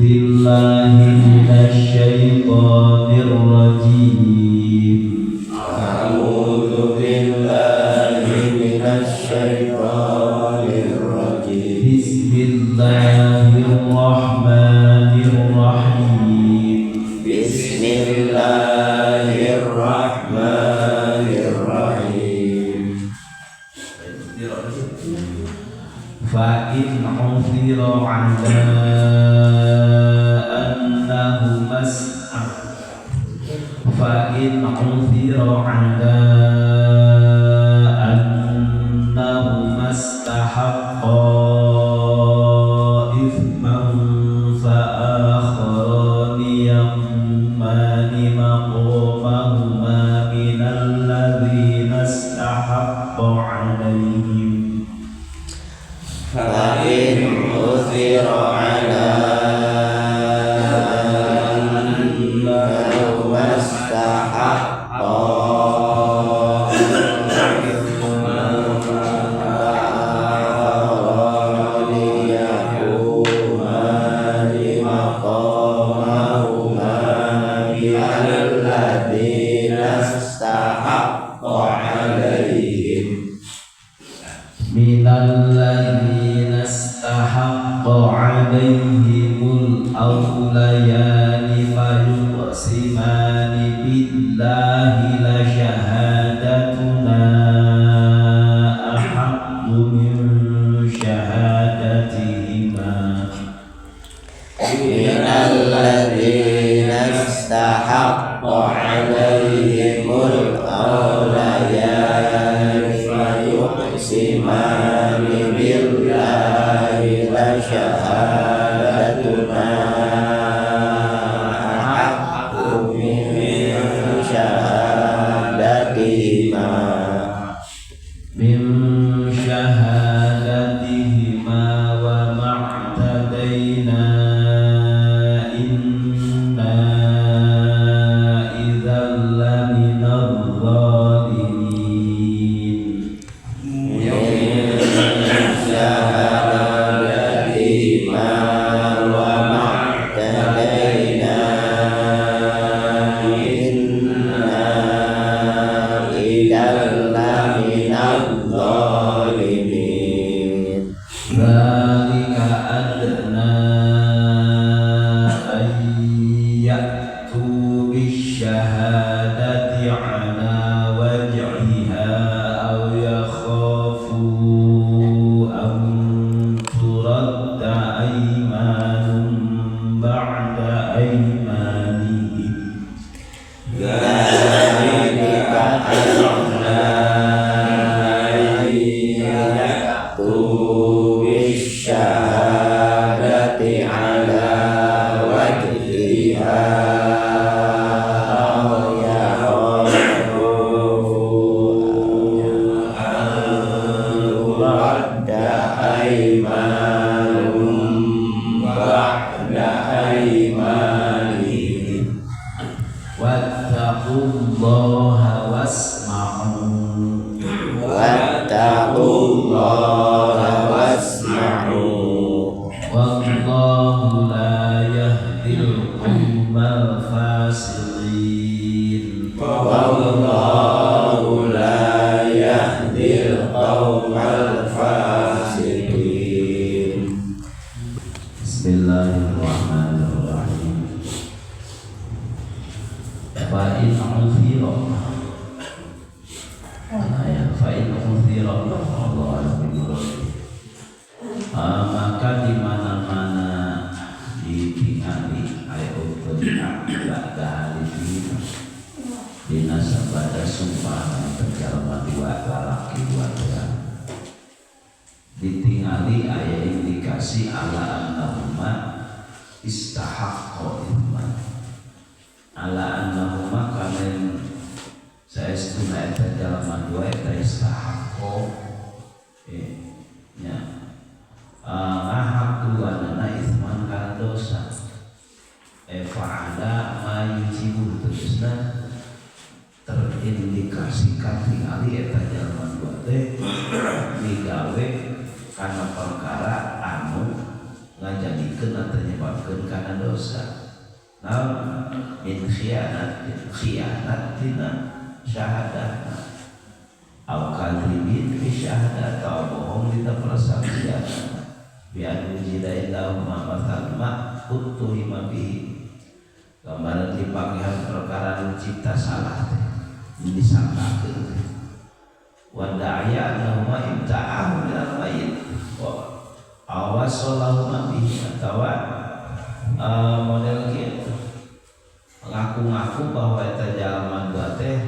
Billahi minasy syaithanir rajim. A'udzu billahi minasy syaithanir rajim. Bismillahirrahmanirrahim. Bismillahirrahmanirrahim. Fa in 'uthira 'ala annahuma fa in 'uthira 'ala annahuma istahaqqa ithman fa akharani yaqumani maqamahuma minal ladzina istahaqqa 'alaihim. Fa in 'uthira 'ala annahuma istahaqqa ithman fa akharani yaqumani maqamahuma minal ladzina istahaqqa 'alaihim. Minal ladzina istahaqqa 'alaihimul awlayani fayuqsimani billahi la syahadatuna ahaqqu min syahadatihima. Minal ladzina istahaqqa 'alaihimul awlayani fayuqsimani billahi la syahadatuna ahaqqu min syahadatihima. Min syahadatihima wa ma'tadaina inna idzal laminadh dhalimin. Min syahadatihima wa ma'tadaina inna idzal laminadh dhalimin. Dzalika adna an ya'tu bisyahadati 'ala wajhiha aw yakhafu an turadda aymanun ba'da aymanihim. Dzalika adna an ya'tu bisyahadati 'ala wajhiha aw yakhafu an turadda aymanun ba'da aymanihim. Wattaqullaha wasma'u. Wattaqullaha wasma'u. Wallahu la yahdil qaumal fasiqin. Wallahu la yahdil qaumal fasiqin. Bismillahirrahmanirrahim. Fa in 'uthira ya, fa in 'uthira Allah maka di mana-mana ditingali ayo berdina ba'da halifina dina sabada sumpah terjalma dua lalaki dua terang ditingali aya indikasi ala annahuma istahaqqa ithman ala annahuma kamen saestuna eta jalma dua eta istahaqqa nya ngahak duanana ithman kana dosa fa'ala ma yujibu tegasna terindikasi katingali eta jalma dua teh digawe kana perkara anu ngajadikeun atau nyebabkeun kana dosa. Naon min khianat khianat tina syahadah au kadzibin fi syahadah atau bohong dina persaksian bi an wujida indahuma mathal ma uttuhima bihi gambaran dipanggihan perkara nu cipta salah teh disangkakeun teh wa da'ya annahuma ibta'ahu minal mayyit wa awasalahuma bihi atawa model kieu ngaku-ngaku bahwa eta jalma dua teh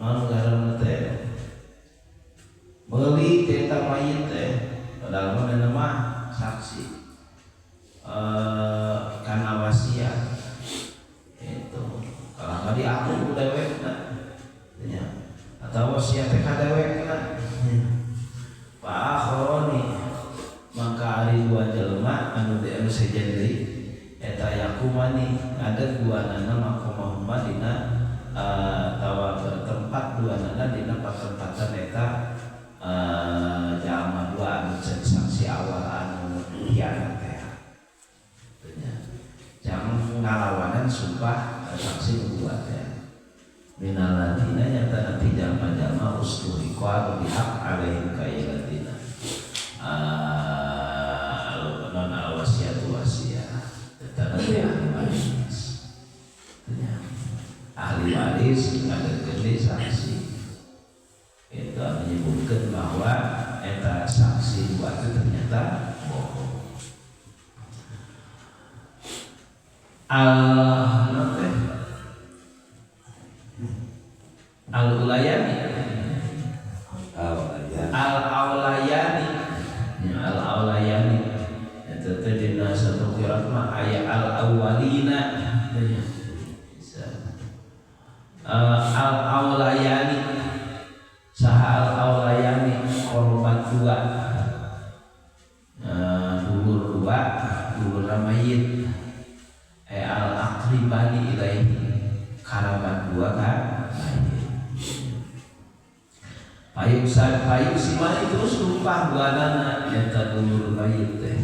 non ngaranna teh meuli teh eta mayit teh padahal mah manehna mah saksi kana wasiat itu kalau nggak diaku ku dewekna nya atawa wasiat teh ka dewekna fa akharani maka ari dua jelema anu di anu sejen deui eta yakumani ngadeg duanana maqamahuma dina tawa bertempat duanana dina patempatan eta jalma dua anu jadi saksi awal anu hianat teh nya jangan ngalawanan sumpah saksi nu dua teh minal ladina nyata nanti jalma-jalma ustuhiqa anu dihak alaihim ka ieu ladina non al wasiat wasiat eta nanti ahli waris nya ahli waris ngadeukkeun deui saksi itu menyebutkan bahwa eta saksi dua itu ternyata bohong. Al al ulayani al aulayani al aulayani eta teh dina satu qiraat mah aya al awwalina bisa al aulayani saha al aulayani korban dua dulur dua dulur mayit al aqribani ilaihi karabat dua ka mayit payung payung simani terus sumpah duanana eta dulur mayit teh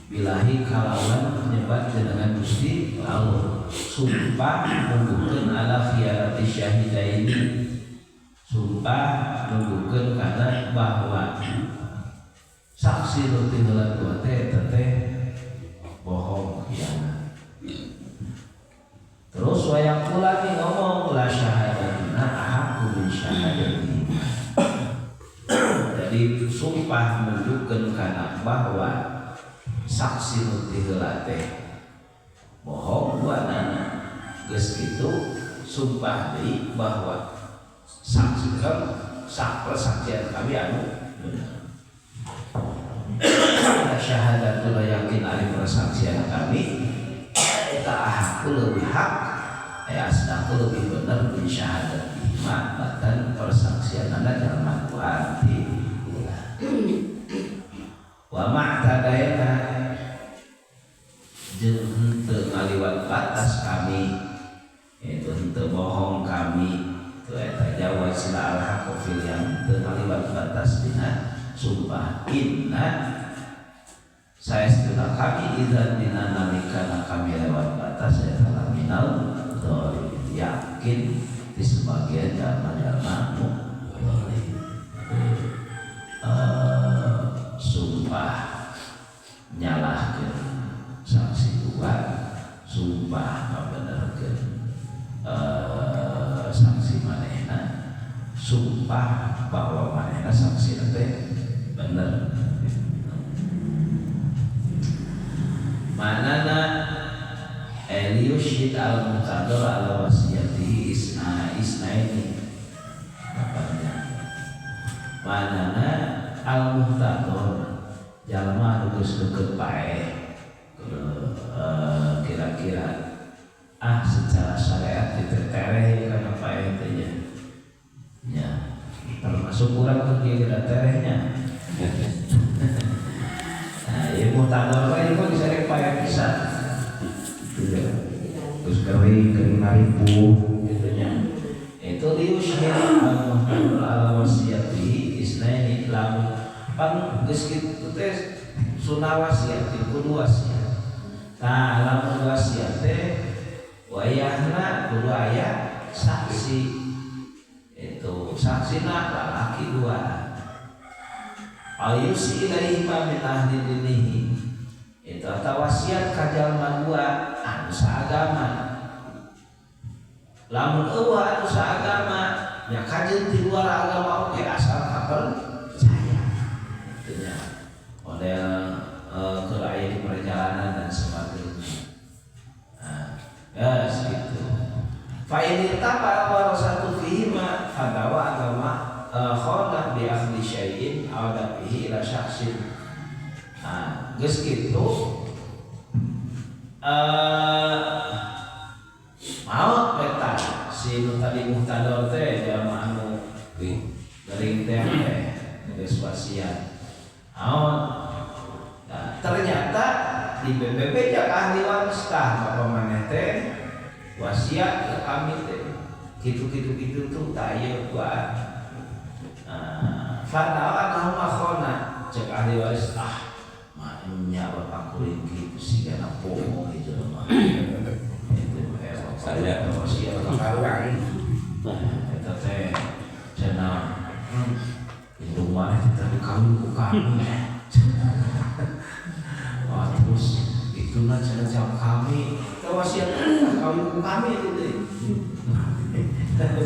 bilahi kalawan nyebat jenengan Gusti Allah sumpah nunggukeun ala khiyarati syahidaini sumpah nunggukeun kana bahwa saksi nu ti heula dua teh eta teh bohong khianat. Terus wayang kula nih ngomong la syahadatuna ahaqqu min syahadati. Jadi sumpah menunjukkan kana bahwa saksi nu ti heula teh bohong duanana geus kitu sumpah deui bahwa saksi kan sak persaksian kami anu bener. Syahadatul yakin ari persaksian kami eta ahaqqu lebih hak asdaku lebih bener min syahadat ma batan persaksian anda jalma dua ti ulah wa ma'tadaina jeung henteu ngaliwat batas kami itu henteu bohong kami itu eta jawaz la al haqqu fil yang henteu ngaliwat batas dina sumpah inna saya setelah kami idzan dina nalikana kami lewat batas eta laminal zalim yakin di sebagian jalma-jalma nu zalim. Sumpah nyalahkeun saksi dua, sumpah ngabenerkeun saksi manehna, sumpah bahwa manehna saksi teh bener. Manana Eliushid al-Muqtadar ala wasiyatihi isna isnaini bapaknya. Manana al-Muqtadar jalma anu geus deukeut paeh kira-kira secara syariat ditereh kana paeh teh nya. Nya termasuk urang teh kira terehnya. Nah, ieu muhtador mah ieu mah disarek paeh pisan. Terus kering kering naripuh gitu nya. Itu liushid al-muhtador ala wasiyatihi isnaini lamun pan geus kitu kitu teh sunah wasiat kudu wasiat. Nah lamun wasiat teh wayahna kudu aya saksi. Itu saksina lalaki dua. Ayusi ilaihi ma min ahli dinihi. Itu atau wasiat ka jalma dua anu saagama. Lamun eueuh anu saagama nya kajeun ti luar agama oge asal kapercaya. Itu nya model keur aya di perjalanan dan sebagainya. Nah, ya segitu. Fa in irtaba warasatu fihi ma fadawa agama khana bi akhdi syai'in aw dafihi ila syakhsin. Nah, geus kitu maot eta si nu tadi muhtador teh jalma anu gering teh geus wasiat. Maot. Nah, ternyata di BPP jak ahli waris tah bapak maneh teh wasiat ke kami teh kitu-kitu kitu tuh tah ieu duaan. Nah, fadawa annahum akhona cek ahli waris ah nya bapak kuring gitu sih karena bohong gitu mah. Itu Saya wasiat kawan. Eta teh cenah indung mah teh kawin ku kami. Wah terus itulah cenah jawab kami. Teh wasiat kawin ku kami itu teh.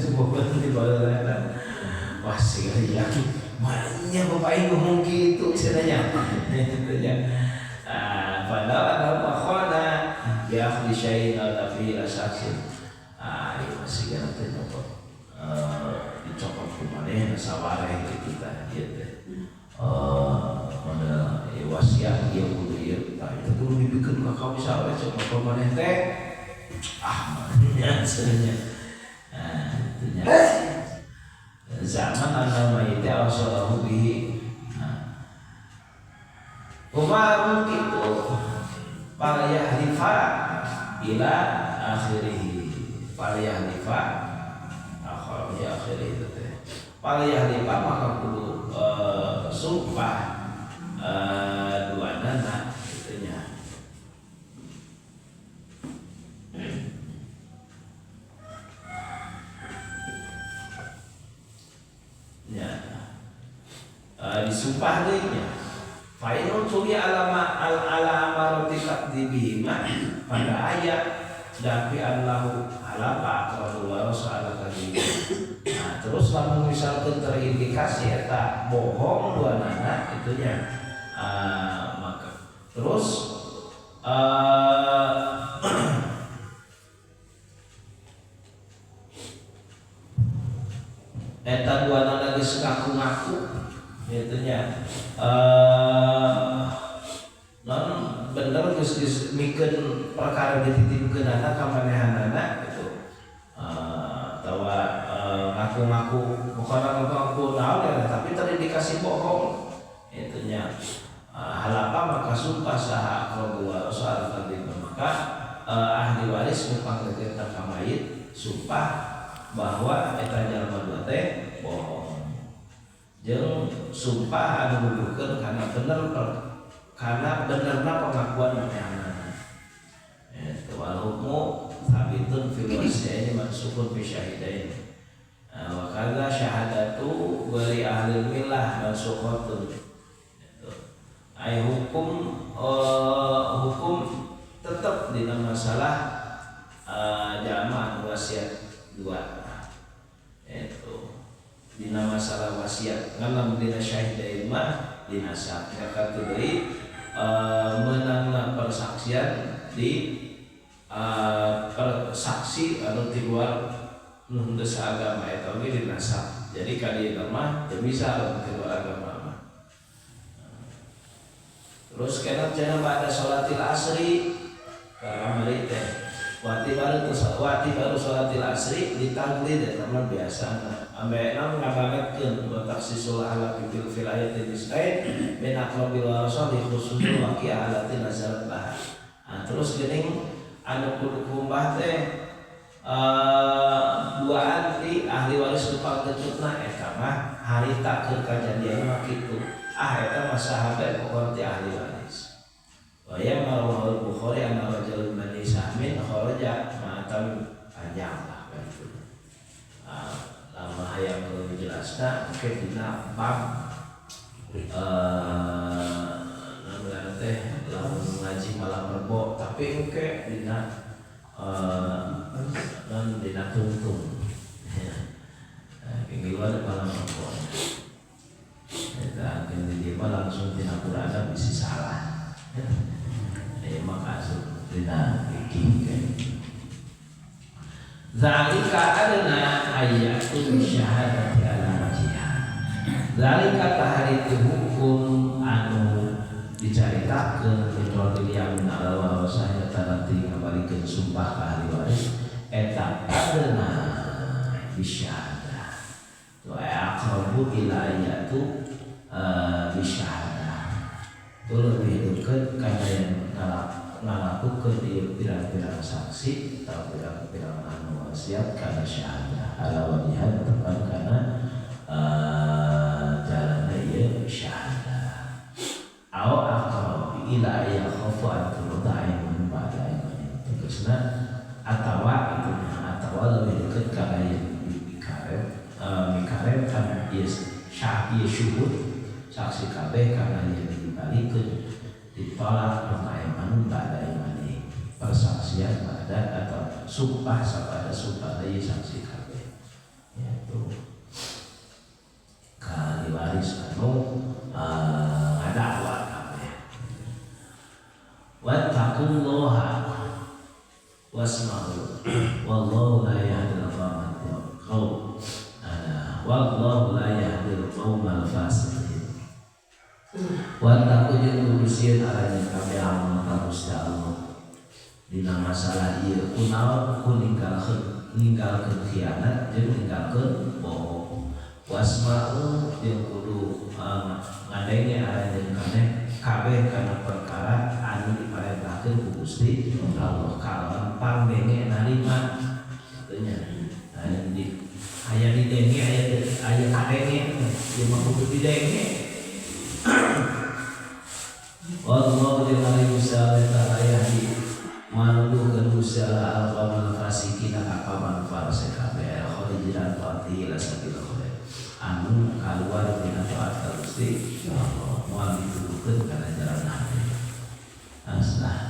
Sebuah di bawah eta. Wah sih ya. Maknya bapak ibu ngomong gitu cenahnya. Itu nya. Padahal ada makhona bi akhdi syai'in aw dafihi ila syaksin. Ah, ieu masih kana teh nyokot. Dicokot ku manehna sawareh kitu tah ieu teh. Model ieu wasiat ieu kudu ieu tah itu kudu dibikeun ka kami sawareh cek bapak maneh teh. Ah, maknya cenahnya. Nah, itu nya. Zaman anna mayyit awsalahu bihi. Nah. Kumaha kitu para yahlifa ila akhirih. Para yahlifa akhir ya akhirih itu teh. Para yahlifa maka kudu sumpah dua nana kitu nya. Ya. Disumpah deui nya. Fa in unsuri alama al ala amarati takdzibihima pada ayat dafi allahu halapa aqrabu warasa ala kadhibi. Nah, terus lamun misalkan terindikasi eta bohong dua nana itunya maka terus eta dua nana geus ngaku-ngaku gitu nya. Non bener geus geus mikeun perkara dititipkeunana ka manehanana gitu. Atawa ngaku-ngaku bukan ngaku-ngaku naon ya, tapi terindikasi bohong itu nya. Halapa maka sumpah saha aqrabu warasa al kadhib maka ahli waris nu panggegetna ka mayit sumpah bahwa eta jalma dua teh bohong. Jeung sumpah anu nuduhkeun kana bener karena benerna pengakuan manehna. Itu wal hukmu sabitun fil wasiyaini mansukun fi syahidain. Wa kadza syahadatu wali ahli millah mansukhatun. Itu. Ai hukum hukum tetap dina masalah jamaah wasiat dua. Itu. Dina masalah wasiat ngan dina syahidain mah dinasab maka deui menangna persaksian di persaksi anu di luar nu henteu saagama eta oge dinasab. Jadi ka dieu mah teu bisa lamun di luar agama mah. Terus kana cenah ba'da sholatil asri kamari teh wati baru sholatil asri ditaglid eta mah biasana. Ambe naon ngabangetkeun wa takhsisul ala fil wilayati mistain min aqrabil warasa li khususil waqi'ah allati nazalat laha. Nah, terus geuning anu kudu kumbah teh duaan di ahli waris nu pangkecutna eta mah harita keur kajadian mah kitu. Ah eta mah sahabat pokona ti ahli waris. Wa ya marwahul Bukhari anna rajulun bani Sahmin kharaja ma'atam panjang lah gitu. Lama hayang jelasna mungkin dina bab namanya teh lamun ngaji malam rebo tapi engke dina non dina tungtung ngiluan malam rebo eta engke di mah langsung dina Quran bisi salah ieu mah asup dina fikih. Zalika adna ayatul syahadati ala wajhiha. Zalika taharitu hukum anu dicaritakeun fi yamin ala wa sahaya nanti ngabalikeun sumpah ka ahli waris eta adna bisyahadah. Tu aqrabu ila ayatu bisyahadah. Tu lebih dekat kana yang ngalakukeun ieu pirang-pirang saksi atau pirang-pirang anu wasiat kana syahadah ala wajhiha tepan kana jalanna ieu syahadah. Aw aqrab ila yakhafu an turda ayman ba'da ayman. Tegasna atawa itu atawa lebih dekat kana yang mikarep kan ieu syah ieu syuhud saksi kabeh kana yang dibalikeun ditolak aiman ba'da imani persaksian pada atau sumpah sapada sumpah ieu saksi kabeh yaitu ka waris anu ngadakwa kabeh. Wattaqullaha wasma'u wallahu la yahdil qaum wallahu la yahdil qaumal fasiqin. Wattaqu jeung kudu sieun aranjeun kabeh Allah Gusti Allah dina masalah ieu kunaon ku ninggalkeun khianat jeung ninggalkeun bohong. Wasma'u jeung kudu ngadenge aranjeun kabeh kabeh kana perkara anu diparentahkeun ku Gusti Allah kalawan pangdenge narima kitu nya. Aya di aya didenge aya kadenge ieu mah kudu didenge. Wallahu jeung Gusti Allah ta'ala yahdi manuduhkeun Gusti Allah al-qaumal fasiqina ka qauman fasik kabeh kharijina taati ila sabil khair anu kaluar dina taat ka Gusti Allah moal dituduhkeun kana jalan hati. Aslah.